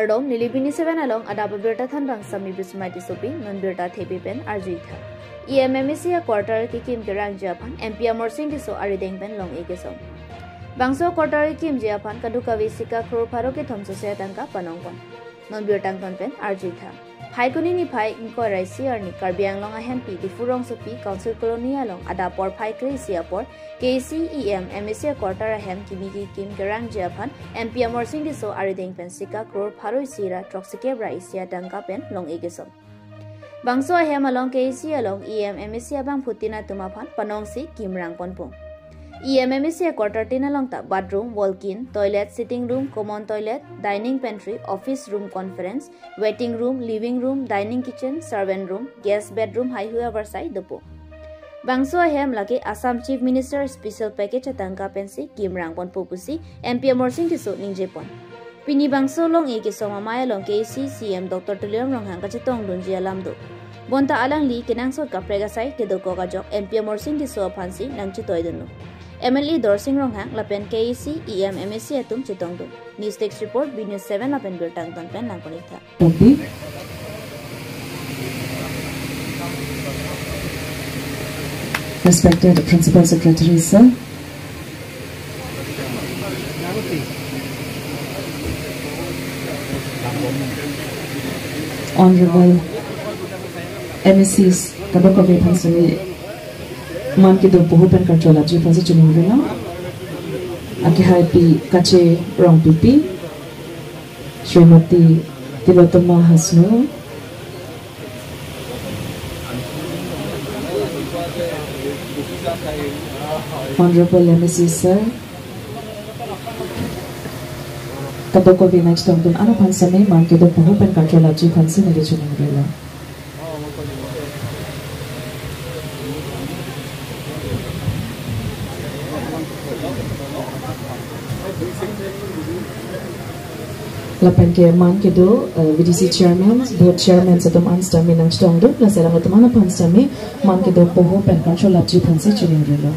Ardom nilibini seven along ada birta than bang sami bismai disopi non birta thebi pen arjuitha. EMMC quarter ki kim kerang japan MP Amor Singh diso arideng pen long egesom. Bangso quarter kim japan kaduka sika khro pharo ke thomso se tangka panongkon. Non birtang ton pen arjuitha. Phaikuni ni phai ingko raisi arni Karbi Anglong ahem pi difurong sopi council colony along ada por phai kri siapor KCEM MSC quarter ahem kimi ki kim kerang japan MP Amor Singh diso arideng pen sika kror pharoi sira troxikebra isia tangka pen long egesom. Bangso ahem along KC along EM MSC abang phutina tumaphan panong si kimrang ponpung. EM MSC quarter tin along ta bathroom, walk-in, toilet, sitting room, common toilet, dining pantry, office room conference, waiting room, living room, dining kitchen, servant room, guest bedroom hai huabar sai dupo. Bangso ahem lagi Assam Chief Minister special package tangka pensi kimrang ponpu pusi MP Amor Singh diso ningjepon. Pini bangso long e kisoma maya long KC CM Dr. Tuliram Ronghang kachetong dunjia lamdo. Bonta alang li kenang sot ka pregasai kedoko kajok MP Amor Singh diso phansi nangchi toidunu. MLA Dorsing Ronghang lapen KEC EM MSC atum chitongdu. News Text Report B News 7 lapen birtang ton pen langkonitha. Respected Principal Secretary Sir, Honorable MECs Kabakove Phansumi Man ki do pohu pen control abji phansi chuning rela aki hai pi kache rong pipi Srimati Tilotama Hasnu Honorable MEC Sir Kabakove next tong dun ano phansami man ki do pohu pen control abji phansi nile chuning rela. Lapan ke man ke do VDC chairman, board chairman satum anstami nang stong do plus elang utumana panstami man ke do poho pen control abji phansi chuning relo.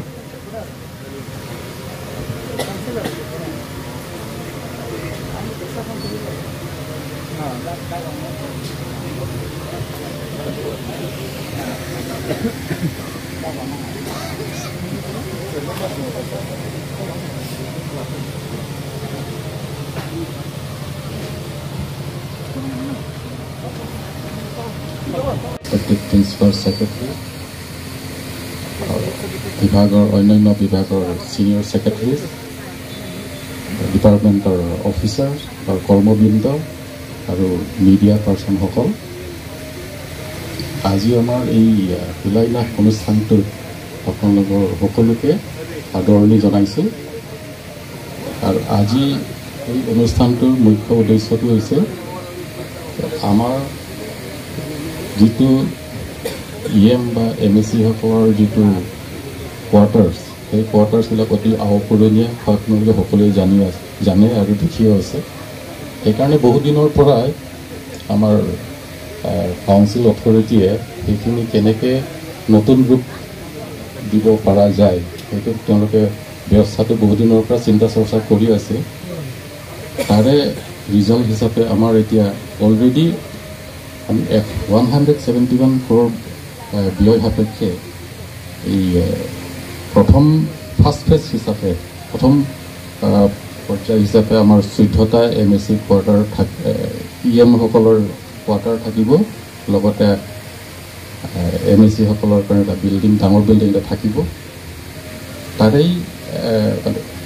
Principal Secretary, বিভাগৰ অন্যান্য বিভাগৰ senior secretary, ডিপাৰ্টমেণ্টৰ officer আৰু কৰ্মবৃন্দ আৰু media পাৰ্চনসকল, আজি আমাৰ এই শিলান্যাস অনুষ্ঠানটোত আপোনালোকৰ সকলোকে আদৰণি জনাইছোঁ। আৰু আজি এই অনুষ্ঠানটোৰ মুখ্য উদ্দেশ্যটো হৈছে আমাৰ যিটো EM বা MSC সকলৰ যিটো কোৱাৰ্টাৰ্ছ, সেই কোৱাৰ্টাৰ্ছবিলাক অতি আওপুৰণীয়া, আপোনালোকে সকলোৱে জানে আৰু দেখিও আছে। সেইকাৰণে বহুদিনৰ পৰাই আমাৰ কাউন্সিল অথৰিটিয়ে সেইখিনি কেনেকৈ নতুন ৰূপ দিব পৰা যায় সেইটো তেওঁলোকে ব্যৱস্থাটো বহুদিনৰ পৰা চিন্তা চৰ্চা কৰি আছে। তাৰে ৰিজাল্ট হিচাপে আমাৰ এতিয়া অলৰেডি আমি 171 crore ব্যয় সাপেক্ষে এই প্ৰথম ফাৰ্ষ্ট ফেজ হিচাপে প্ৰথম পৰ্যায় হিচাপে আমাৰ 14টা MSC quarter EM সকলৰ কোৱাৰ্টাৰ থাকিব, লগতে MSC সকলৰ কাৰণে এটা বিল্ডিং, ডাঙৰ বিল্ডিং এটা থাকিব। তাৰেই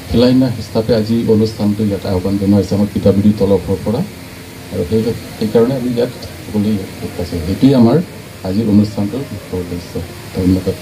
শিলান্যাস হিচাপে আজি অনুষ্ঠানটো ইয়াত আহ্বান জনোৱা হৈছে আমাৰ PWD তৰফৰ পৰা, আৰু সেইকাৰণে আমি ইয়াত সকলোৱে আছোঁ। সেইটোৱেই আমাৰ আজিৰ অনুষ্ঠানটোৰ মুখ্য উদ্দেশ্য। ধন্যবাদ।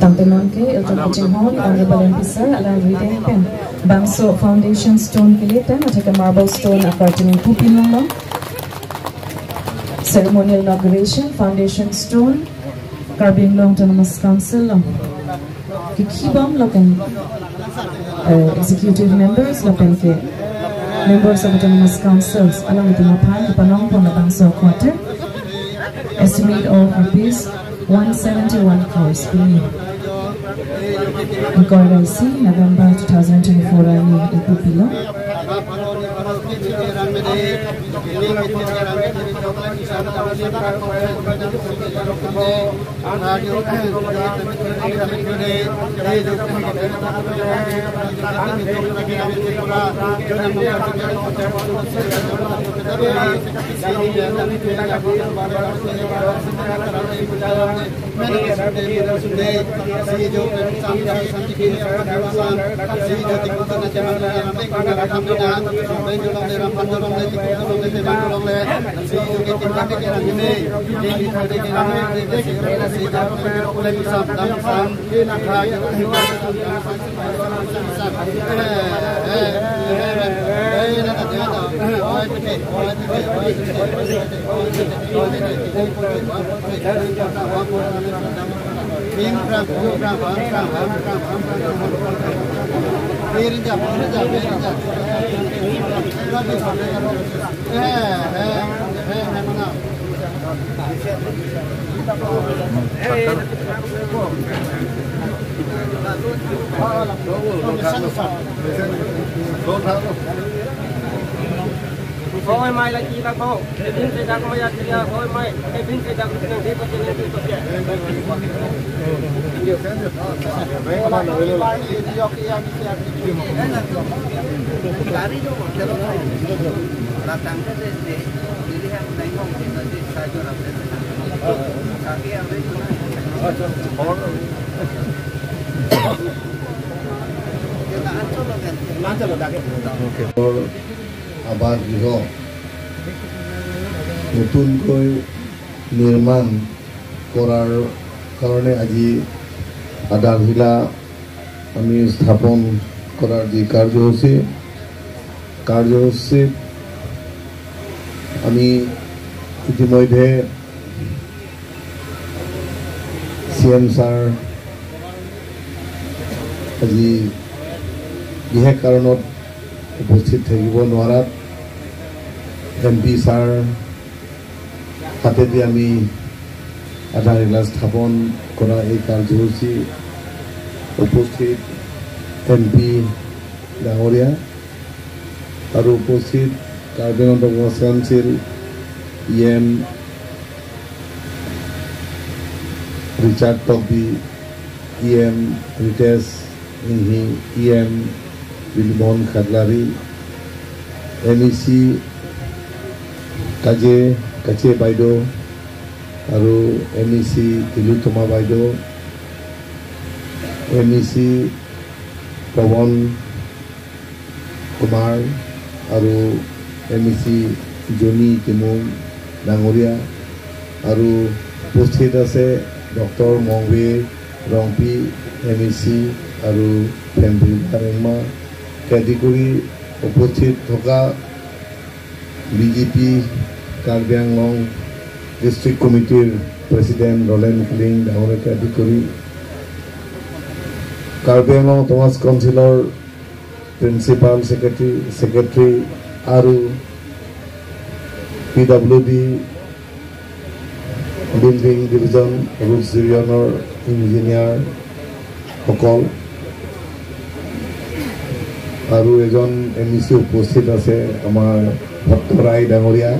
Tangtenon ke Elton Hon Honorable MP Sir alang reading pen Bangso Foundation Stone ke pen ataka marble stone akartini pupilong ceremonial inauguration foundation stone Karbi Anglong Autonomous Council kibam loken executive members loken ke members of autonomous councils along with the Mapan Panong Pona Bangso quarter estimate of rupees 171 crores. Recorded November 2024 in Pupilo. আবাস গৃহ নতুনকৈ নিৰ্মাণ কৰাৰ কাৰণে আজি আধাৰশিলা আমি স্থাপন কৰাৰ যি কাৰ্যসূচী আমি ইতিমধ্যে চি এম ছাৰ আজি বিশেষ কাৰণত উপস্থিত থাকিব নোৱাৰাত এম পি ছাৰ হাতেদি আমি আধাৰশিলা স্থাপন কৰা এই কাৰ্যসূচী উপস্থিত এম পি ডাঙৰীয়া আৰু উপস্থিত Karbi Anglong Autonomous Council E M Richard Tokbi, E M Ritesh Inghi, E M Bilmohan Khadlari, M E C Kaje Kache বাইদেউ আৰু এম ই চি তিলোত্তমা বাইদেউ, M E C Pawan Kumar আৰু M E C জনী তিমুং ডাঙৰীয়া আৰু উপস্থিত আছে doctor Mongwe Rongpi M E C আৰু ফেমভিলা ৰেংমা কে আদি কৰি উপস্থিত থকা বিজেপি কাৰ্বি আংলং ডিষ্ট্ৰিক্ট কমিটিৰ প্ৰেচিডেণ্ট ৰলেন কিলিং ডাঙৰীয়াকে আদি কৰি কাৰ্বি আংলং অট'নমাছ কাউন্সিলৰ প্ৰিন্সিপাল ছেক্ৰেটাৰী আৰু P W D building division roads ডিভিজনৰ ইঞ্জিনিয়াৰসকল আৰু এজন এম ই চি উপস্থিত আছে আমাৰ ভট্টৰায় ডাঙৰীয়া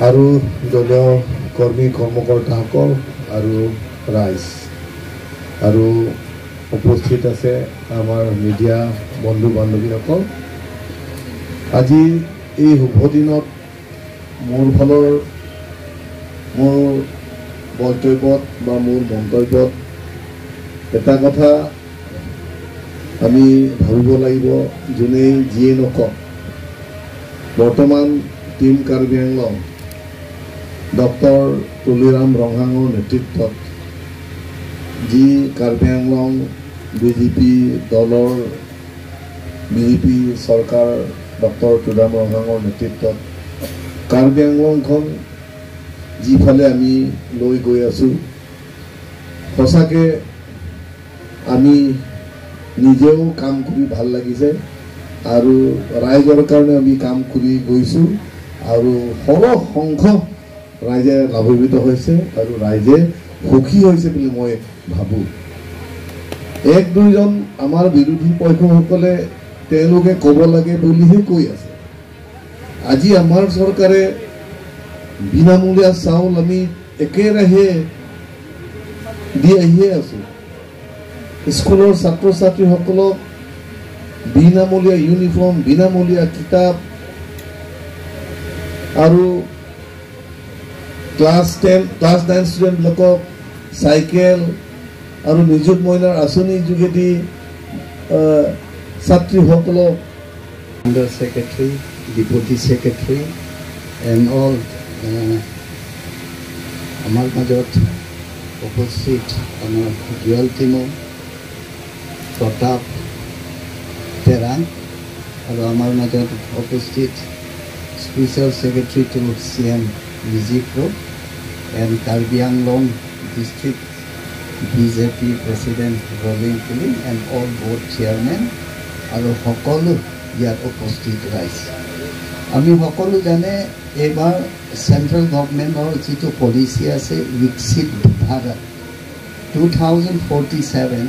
আৰু দলীয় কৰ্মী কৰ্মকৰ্তাসকল আৰু ৰাইজ আৰু উপস্থিত আছে আমাৰ মিডিয়া বন্ধু বান্ধৱীসকল। আজি এই শুভ দিনত মোৰ ফালৰ মোৰ বক্তব্যত বা মোৰ মন্তব্যত এটা কথা আমি ভাবিব লাগিব, যোনেই যিয়ে নকওক বৰ্তমান টীম কাৰ্বি আংলং ডক্টৰ তুলিৰাম ৰংহাঙৰ নেতৃত্বত যি কাৰ্বি আংলং বিজেপি দলৰ বিজেপি চৰকাৰ ডক্টৰ তুলিৰাম ৰংহাঙৰ নেতৃত্বত কাৰ্বি আংলংখন যিফালে আমি লৈ গৈ আছোঁ, সঁচাকৈ আমি নিজেও কাম কৰি ভাল লাগিছে আৰু ৰাইজৰ কাৰণে আমি কাম কৰি গৈছোঁ আৰু সৰহ সংখ্যক ৰাইজে লাভান্বিত হৈছে আৰু ৰাইজে সুখী হৈছে বুলি মই ভাবোঁ। এক দুইজন আমাৰ বিৰোধী পক্ষসকলে তেওঁলোকে ক'ব লাগে বুলিহে কৈ আছে। আজি আমাৰ চৰকাৰে বিনামূলীয়া চাউল আমি একেৰাহে দি আহিয়ে আছোঁ। স্কুলৰ ছাত্ৰ ছাত্ৰীসকলক বিনামূলীয়া ইউনিফৰ্ম, বিনামূলীয়া কিতাপ আৰু ক্লাছ 10, ক্লাছ 9 ষ্টুডেণ্টবিলাকক চাইকেল আৰু নিযুত মইনাৰ আঁচনিৰ যোগেদি ছাত্ৰীসকলক under secretary, deputy secretary and all আমাৰ মাজত উপস্থিত আমাৰ জুৱেল টিমো, প্ৰতাপ তেৰাং আৰু আমাৰ মাজত উপস্থিত special secretary to CM Mizi Pro and Karbi Anglong district BJP president Rolling Pulling and all board chairman আৰু সকলো ইয়াত উপস্থিত ৰাইজ। আমি সকলো জানে এইবাৰ চেণ্ট্ৰেল গভমেণ্টৰ যিটো পলিচি আছে বিকশিত ভাৰত 2047,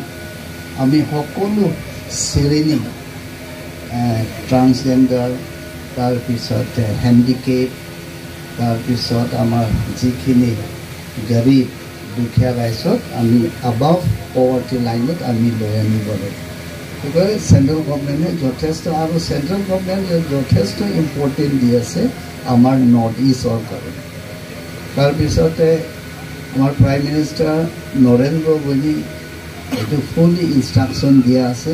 আমি সকলো শ্ৰেণী, ট্ৰান্সজেণ্ডাৰ, তাৰপিছত হেণ্ডিকেপ, তাৰপিছত আমাৰ যিখিনি গৰীব দুখীয়া ৰাইজক আমি আবাভ পভাৰ্টি লাইনত আমি লৈ আনিব লাগে। সেইকাৰণে চেণ্ট্ৰেল গভমেণ্টে যথেষ্ট আৰু চেণ্ট্ৰেল গভমেণ্টে যথেষ্ট ইম্পৰ্টেণ্ট দি আছে আমাৰ নৰ্থ ইষ্টৰ কাৰণে। তাৰপিছতে আমাৰ প্ৰাইম মিনিষ্টাৰ নৰেন্দ্ৰ মোদী এইটো ফুলি ইনষ্ট্ৰাকশ্যন দিয়া আছে,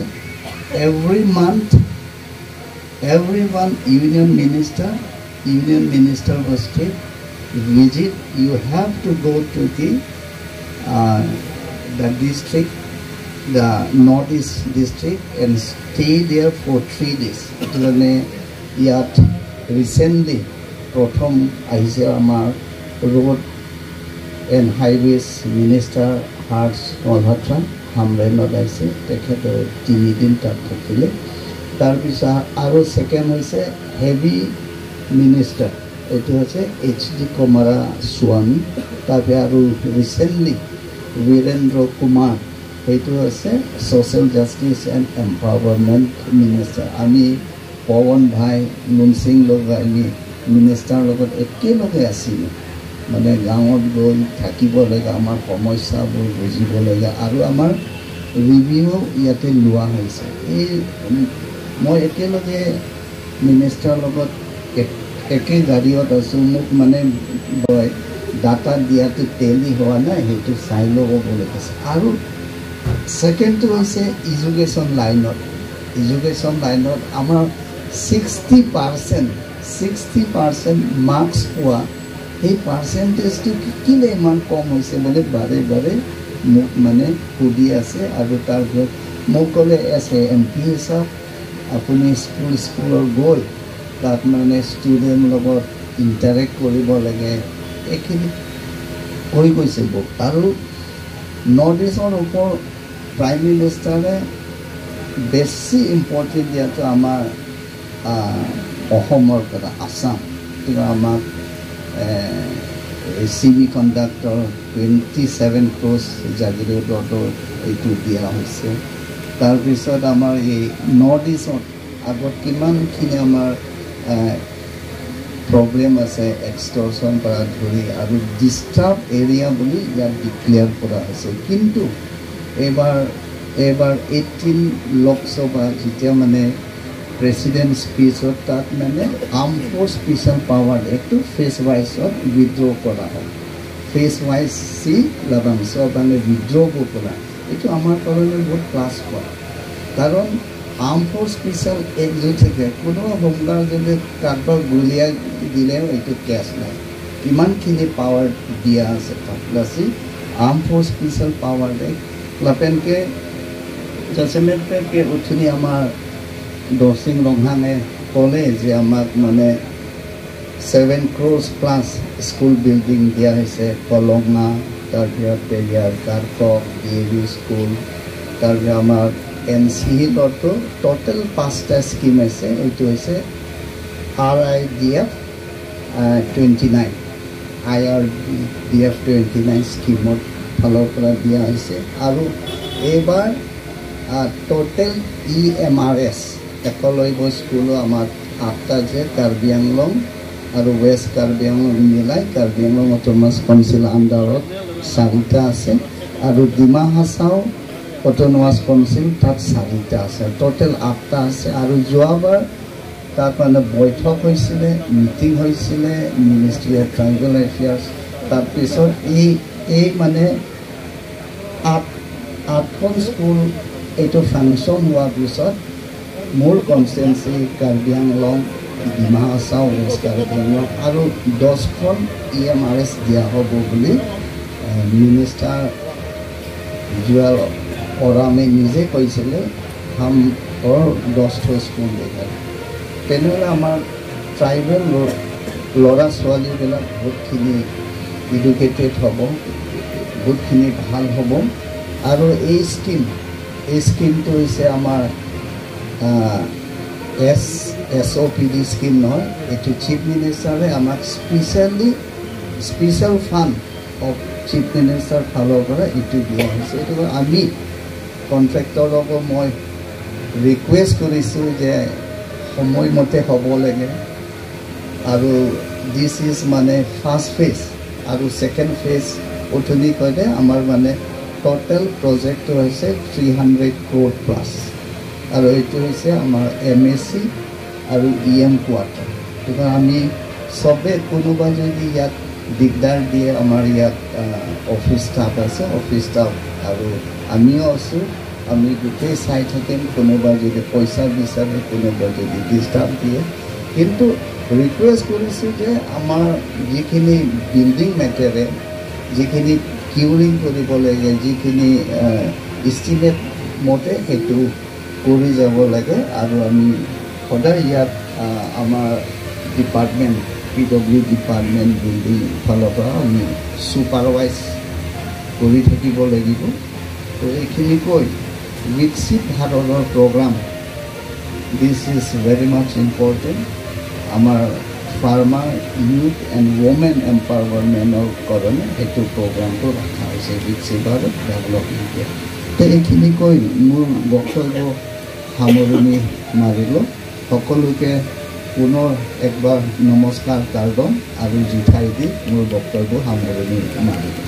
every month every one union minister, union minister of state visit, you have to go to the district, the north east district and stay there for 3 days. সেইটো কাৰণে ইয়াত ৰিচেণ্টলি প্ৰথম আহিছে আমাৰ road and highways minister Harsh Malhotra, হামৰেনত আহিছে, তেখেতে 3 দিন তাত থাকিলে। তাৰপিছত আৰু ছেকেণ্ড হৈছে হেভি মিনিষ্টাৰ, এইটো হৈছে এইচ ডি কুমাৰা স্বামী। তাৰপিছত আৰু ৰিচেণ্টলি বীৰেন্দ্ৰ কুমাৰ, সেইটো হৈছে social justice and empowerment minister. আমি পৱন ভাই নুনচিং লগত আমি মিনিষ্টাৰ লগত একেলগে আছিলোঁ, মানে গাঁৱত গৈ থাকিব লাগে, আমাৰ সমস্যাবোৰ বুজিব লাগে আৰু আমাৰ ৰিভিউ ইয়াতে লোৱা হৈছে। এই মই একেলগে মিনিষ্টাৰৰ লগত একে গাড়ীত আছোঁ, মোক মানে ডাটা দিয়াটো টেলি হোৱা নাই, সেইটো চাই ল'ব বুলি কৈছে। আৰু ছেকেণ্ডটো হৈছে এডুকেশ্যন লাইনত, এডুকেশ্যন লাইনত আমাৰ 60% মাৰ্কছ পোৱা সেই পাৰ্চেণ্টেজটো কেলৈ ইমান কম হৈছে বুলি বাৰে বাৰে মোক মানে সুধি আছে। আৰু তাৰপিছত মোক ক'লে এছ এ এম পি হিচাপ আপুনি স্কুলত গৈ তাত মানে ষ্টুডেণ্ট লগত ইণ্টাৰেক্ট কৰিব লাগে, এইখিনি কৈ গৈছে মোক। আৰু নৰ্থ ইষ্টৰ ওপৰত প্ৰাইম মিনিষ্টাৰে বেছি ইম্পৰ্টেণ্ট দিয়াটো আমাৰ অসমৰ পৰা আছাম, আমাক ছেমি কণ্ডাক্টৰ 27 ক্ৰ'ছ জাগিৰোডতো এইটো দিয়া হৈছে। তাৰপিছত আমাৰ এই নৰ্থ ইষ্টত আগত কিমানখিনি আমাৰ প্ৰব্লেম আছে, এক্সটৰ্চন পৰা ধৰি আৰু ডিষ্টাৰ্ব এৰিয়া বুলি ইয়াত ডিক্লেয়াৰ কৰা হৈছে। কিন্তু এইবাৰ 18 লোকসভা যেতিয়া মানে প্ৰেচিডেণ্ট স্পীচত তাত মানে আৰ্ম ফ'ৰ্চ স্পেচিয়েল পাৱাৰ এক্টটো ফেজ ৱাইজত উইড্ৰ কৰা হ'ল, ফেজ ৱাইজ চি লাভাংশ মানে উইড্ৰ কৰা, এইটো আমাৰ কাৰণে বহুত প্লাছ পইণ্ট। কাৰণ আৰ্ম ফ'ৰ্চ স্পেচিয়েল এক্ট যদি থাকে, কোনো হোমগাৰ্ড যদি কাৰোবাক গুলীয়াই দিলেও এইটো কেছ নাই, ইমানখিনি পাৱাৰ দিয়া আছে তাত প্লাছি arm force special power act লাপেনকে জাচেমেটকে উঠনি আমাৰ দৰ্শিং ৰংহাঙে ক'লে যে আমাক মানে 7 crores plus school building দিয়া হৈছে কলঙা তাৰপিছত ইয়াৰ কাৰ্কক ডি এ ভি স্কুল তাৰপিছত আমাৰ এন চি হিলতো ট'টেল 5টা স্কিম আছে। এইটো হৈছে RIDF 29 IRDF 29 স্কিমৰ ফালৰ পৰা দিয়া হৈছে। আৰু এইবাৰ টোটেল EMRS Eklavya স্কুলো আমাৰ 8টা যে কাৰ্বি আংলং আৰু ৱেষ্ট কাৰ্বি আংলং মিলাই কাৰ্বি আংলং অট'নমাছ কাউন্সিল আণ্ডাৰত 4টা আছে আৰু ডিমা হাছাও অট'নমাছ কাউন্সিল তাত 4টা আছে, টোটেল 8টা আছে। আৰু যোৱাবাৰ তাত মানে বৈঠক হৈছিলে, মিটিং হৈছিলে মিনিষ্ট্ৰি অফ ট্ৰাইবেল এফেয়াৰ্ছ। তাৰপিছত এই মানে 8খন স্কুল এইটো ফাংচন হোৱাৰ পিছত মোৰ কনষ্টিটুৱেঞ্চি কাৰ্বি আংলং, ডিমা হাছাও, ৱেষ্ট কাৰ্বি আংলং আৰু 10খন EMRS দিয়া হ'ব বুলি মিনিষ্টাৰ জুৱেল ওৰামে নিজে কৈছিলে, হাম অৰ 10 স্কুল দেখাই। তেনেহ'লে আমাৰ ট্ৰাইবেল ল'ৰা ছোৱালীবিলাক বহুতখিনি এডুকেটেড হ'ব, বহুতখিনি ভাল হ'ব। আৰু এই স্কিমটো হৈছে আমাৰ SOPD scheme নহয়, এইটো চিফ মিনিষ্টাৰে আমাক specially special fund of chief minister ফালৰ পৰা এইটো দিয়া হৈছে। এইটো আমি কণ্ট্ৰেক্টৰকো মই ৰিকুৱেষ্ট কৰিছোঁ যে সময়মতে হ'ব লাগে। আৰু this is মানে ফাৰ্ষ্ট ফেজ আৰু ছেকেণ্ড ফেজ উঠনি ক'লে আমাৰ মানে টোটেল প্ৰজেক্টটো হৈছে 300 crore plus. আৰু এইটো হৈছে আমাৰ MAC আৰু EM quarter. গতিকে আমি চবে কোনোবা যদি ইয়াত দিগদাৰ দিয়ে, আমাৰ ইয়াত অফিচ ষ্টাফ আছে, অফিচ ষ্টাফ আৰু আমিও আছোঁ, আমি গোটেই চাই থাকিম। কোনোবা যদি পইচা বিচাৰে, কোনোবা যদি ডিষ্টাৰ্ব দিয়ে, কিন্তু ৰিকুৱেষ্ট কৰিছোঁ যে আমাৰ যিখিনি বিল্ডিং মেটেৰিয়েল, যিখিনি কিউৰিং কৰিব লাগে, যিখিনি ইষ্টিমেট মতে সেইটো কৰি যাব লাগে। আৰু আমি সদায় ইয়াত আমাৰ ডিপাৰ্টমেণ্ট PW department building ফালৰ পৰা আমি ছুপাৰভাইজ কৰি থাকিব লাগিব। তো এইখিনি কৈ বিকশিত ভাৰতৰ programme this is very much important. আমাৰ ফাৰ্মাৰ, ইউথ এণ্ড ৱমেন এম্পাৱাৰমেণ্টৰ কাৰণে সেইটো প্ৰগ্ৰামটো ৰখা হৈছে, বিকশিত ভাৰত ডেভেলপ ইণ্ডিয়া। তো এইখিনি কৈ মোৰ বক্তব্য সামৰণি মাৰিলোঁ। সকলোকে পুনৰ একবাৰ নমস্কাৰ কাৰ্ডম আৰু জোঠাই দি মোৰ বক্তব্য সামৰণি মাৰিলোঁ।